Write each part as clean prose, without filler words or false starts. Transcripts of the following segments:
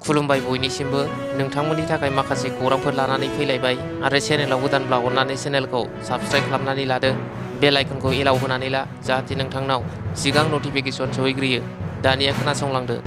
खुलुमबाय बयनिसिमबो नोंथांमोननि थाखाय माखासे खौरांफोर लानानै फैलायबाय आरो चेनेलाव गोदानब्ला अननानै चेनेलखौ साबस्क्राइब खालामनानै लादो बेल आइकनखौ एलाउ होनानै ला जाहाथे नोंथांनाव सिगां नटिफिकेसन सहैग्रोयो दानिया खोनासंलांदो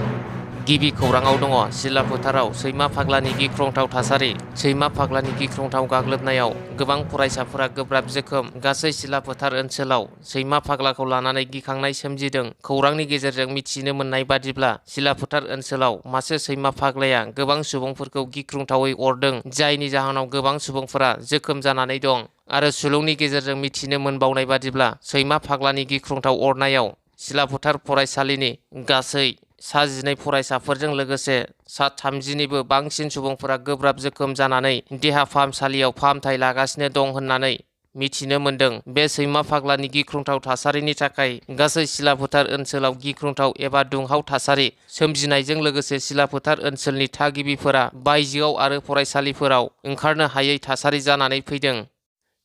गिबि खौराङाव दङ सिला फोथाराव सैमा फाग्लानि गिख्रंथाव थासारि सैमा फाग्लानि गिख्रंथाव गाग्लोबनायाव गोबां फरायसाफोरा गोब्राब जोखोम गासै सिला फोथार ओनसोलाव सैमा फाग्लाखौ लानानै गिखांनाय सोमजिदों खौरांनि गेजेरजों मिथिनो मोननाय बादिब्ला सिला फोथार ओनसोलाव मासे सैमा फाग्लाया गोबां सुबुंफोरखौ गिख्रंथावै अरदों जायनि जाहोनाव गोबां सुबुंफोरा जोखोम जानानै दं आरो सुलुंनि गेजेरजों मिथिनो मोनबावनाय बादिब्ला सैमा फाग्लानि गिख्रंथाव अरनायाव सिला फोथार फरायसालिनि गासै सा 12 फरायसाफोरजों लोगोसे सा 30निबो बांसिन सुबुंफोरा गोब्राब जोखोम जानानै देहा फाहामसालियाव फाहामथाय लागासिनो दं होननानै मिथिनो मोनदों बे सैमा फाग्लानि गिख्रंथाव थासारिनि थाखाय गासै सिला फोथार ओनसोलाव गिख्रंथाव एबा दुंहाव थासारि सोमजिनायजों लोगोसे सिला फोथार ओनसोलनि थागिबिफोरा बायजोआव आरो फरायसालिफोराव ओंखारनो हायै थासारि जानानै फैदों।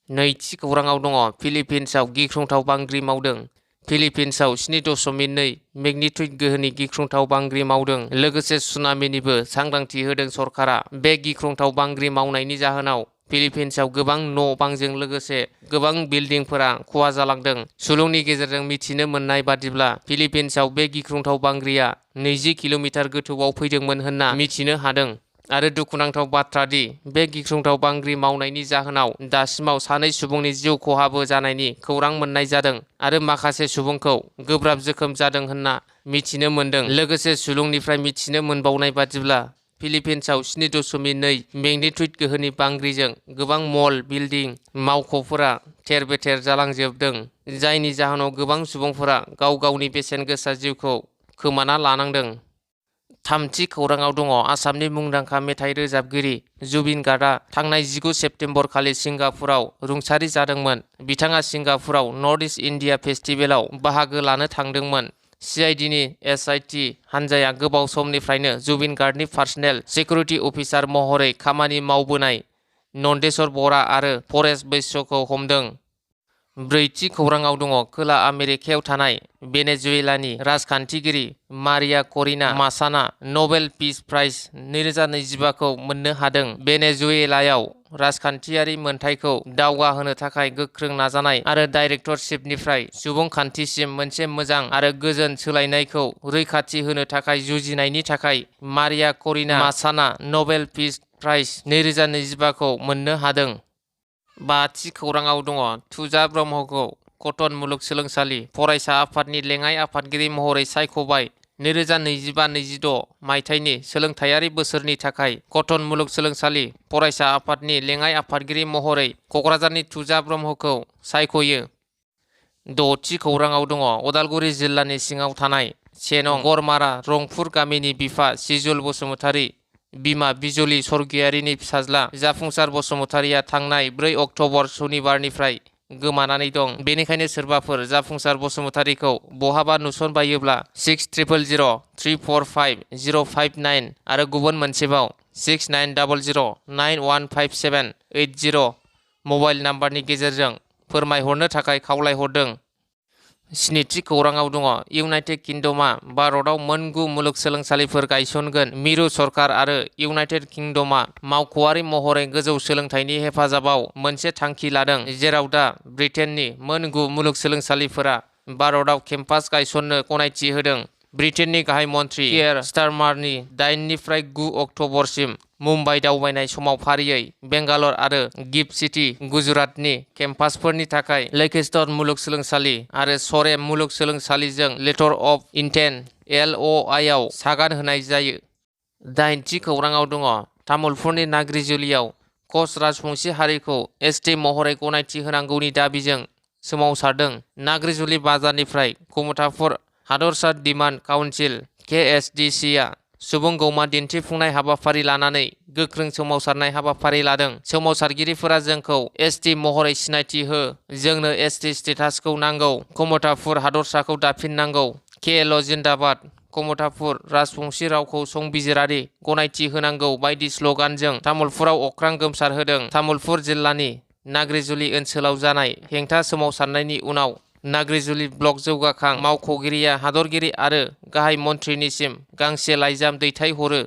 नैथि खौराङाव दङ फिलिपिन्सआव गिख्रंथाव बांग्रि मावदों फिलिपिन्सआव 7.2 मेग्निट्युड गोहोनि गिख्रंथाव बांग्रि मावदों लोगोसे सुनामिनिबो सांग्रांथि होदों सरकारा बे गिख्रंथाव बांग्रि मावनायनि जाहोनाव फिलिपिन्सआव गोबां न' बांजों लोगोसे गोबां बिल्डिंफोरा खहा जालांदों सुलुंनि गेजेरजों मिथिनो मोननाय बादिब्ला फिलिपिन्सआव बे गिख्रंथाव बांग्रिया 20 किल'मिटार गोथौआव फैदोंमोन होनना मिथिनो हादों आरो दुखुनांथाव बाथ्रा दि बे गिख्रंथाव बांग्रि मावनायनि जाहोनाव दासिमाव 2 सुबुंनि जिउ खहाबो जानायनि खौरां मोननाय जादों आरो माखासे सुबुंखौ गोब्राब जोखोम जादों होनना मिथिनो मोनदों लोगोसे सुलुंनिफ्राय मिथिनो मोनबावनाय बादिब्ला फिलिपिन्सआव 7.2 मेग्निट्युड गोहोनि बांग्रिजों गोबां मल बिल्डिं मावख'फोरा थेर बेथेर जालांजोबदों जायनि जाहोनाव गोबां सुबुंफोरा गाव गावनि बेसेन गोसा जिउखौ खोमाना लानांदों। थामथि खौराङाव दङ आसामनि मुंदांखा मेथाइ रोजाबगिरि जुबिन गार्गआ थांनाय 19 सेप्तेम्बर खालि सिंगापुराव रुंसारि जादोंमोन बिथाङा सिंगापुराव नर्थ इस्ट इन्डिया फेस्टिभेलाव बाहागो लानो थांदोंमोन CIDनि SIT हानजाया गोबाव समनिफ्रायनो जुबिन गार्गनि पार्सनेल सिकिउरिटि अफिसार महरै खामानि मावबोनाय नन्देश्वर बरा आरो परेश बैश्यखौ हमदों। ब्रैथि खौराङाव दङ खोला आमेरिकायाव थानाय भेनेजुएलानि राजखान्थिगिरि मारिया करिना मासाना नबेल पिस प्राइज 2025 खौ मोननो हादों भेनेजुएलायाव राजखान्थियारि मोनथायखौ दावगाहोनो थाखाय गोख्रों नाजानाय आरो डाइरेक्टरशिपनिफ्राय सुबुंखान्थिसिम मोनसे मोजां आरो गोजोन सोलायनायखौ रैखाथि होनो थाखाय जुजिनायनि थाखाय मारिया करिना मासाना नबेल पिस प्राइज 2025 खौ मोननो हादों। बाथि खौराङाव दङ थुजा ब्रह्मखौ कटन मुलुगसोलोंसालि फरायसा आफादनि लेङाइ आफादगिरि महरै सायख'बाय 2025-26 मायथाइनि सोलोंथायारि बोसोरनि थाखाय कटन मुलुगसोलोंसालि फरायसा आफादनि लेङाइ आफादगिरि महरै क'क्राझारनि थुजा ब्रह्मखौ सायख'यो। द'थि खौराङाव दङ उदालगुरि जिल्लानि सिङाव थानाय सेनं गरमारा रंपुर गामिनि बिफा सिजुल बसुमतारी बिमा बिजुलि सरगियारिनि फिसाज्ला जाफुंसार बसुमतारीया थांनाय 4 अक्ट'बर सनिबारनिफ्राय गोमानानै दं बेनिखायनो सोरबाफोर जाफुंसार बसुमतारीखौ बहाबा नुसनबायोब्ला 6000345059 आरो गुबुन मोनसेबाव 6900915780 मबाइल नाम्बारनि गेजेरजों फोरमायहरनो थाखाय खावलायहरदों। स्निथि खौराङाव दङ इउनाइटेड किंडमआ भारतआव मोन 9 मुलुगसोलोंसालिफोर गायसनगोन मिरु सरकार आरो इउनाइटेड किंडमआ मावख'आरि महरै गोजौ सोलोंथाइनि हेफाजाबाव मोनसे थांखि लादों जेराव दा ब्रिटेननि मोन 9 मुलुगसोलोंसालिफोरा भारतआव केम्पास गायसननो गनायथि होदों। ब्रिटेननि गाहाय मन्थ्रि कियार स्टारमारनि 8 निफ्राय 9 अक्ट'बरसिम मुम्बाइ दावबायनाय समाव फारियै बेंगालर आरो गिफ्ट सिटी गुजरातनि केम्पासफोरनि थाखाय लैकेस्टर मुलुगसोलोंसालि आरो सरेम मुलुगसोलोंसालिजों लेटर अफ इन्टेन्ट LOI आव सागान होनाय जायो। 8थि खौराङाव दङ तामुलपुरनि नाग्रिजुलियाव कच राजबंशी हारिखौ ST महरै गनायथि होनांगौनि दाबिजों सोमावसारदों नाग्रिजुलि बाजारनिफ्राय कमतापुर हादरसा डिमान्ड काउन्सिल KSDC आ सुबुं गौमा दिन्थिफुंनाय हाबाफारि लानानै गोख्रों सोमावसारनाय हाबाफारि लादों सोमावसारगिरिफोरा जोंखौ ST महरै सिनायथि हो जोंनो ST स्टेटासखौ नांगौ कमतापुर हादरसाखौ दाफिननांगौ KL जिन्दाबाद कमतापुर राजबंशी रावखौ संबिजिरारि गनायथि होनांगौ बायदि स्ल'गानजों तामुलपुराव अख्रां गोमसारहोदों। तामुलपुर जिल्लानि नाग्रिजुलि ओनसोलाव जानाय हेंथा सोमावसारनायनि उनाव नाग्रिजुलि ब्लक जौगाखां मावख'गिरिया हादरगिरि आरो गाहाय मन्थ्रिनिसिम गांसे लाइजाम दैथायहरो।